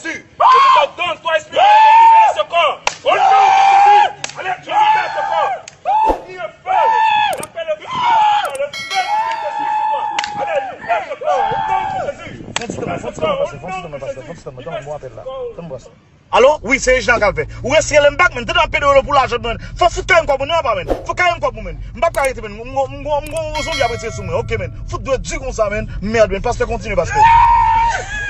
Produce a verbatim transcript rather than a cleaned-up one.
Jésus. Je vous ordonne, toi, esprit mauvais, libère ce corps. Au nom de Jésus. Allez, tu libères ce corps. Ni le feu. J'appelle le feu. Le feu du Saint-Esprit sur toi. Allez, libère ce corps. Au nom de Jésus. Fè ti tan mwen, fè ti tan mwen pase, fè ti tan mwen pase, fè ti tan mwen, tann mwen apèl la. Tann mwen pase. Alo, wi, se Reginald Calvin. Ou resi rele m bak, menn. Tann w ap pede w pou lajan, menn. Fò fout kare m kòb ou, non, apa, menn. Fò kare m kòb ou, menn. M p ap ka rete, menn. M gon, m gon, m gon, m gon yon zonbi ap retire sou mwen. Oke, menn. Fout dwe di konsa, menn. Mèd, menn. Pastè, kontinye, pastè.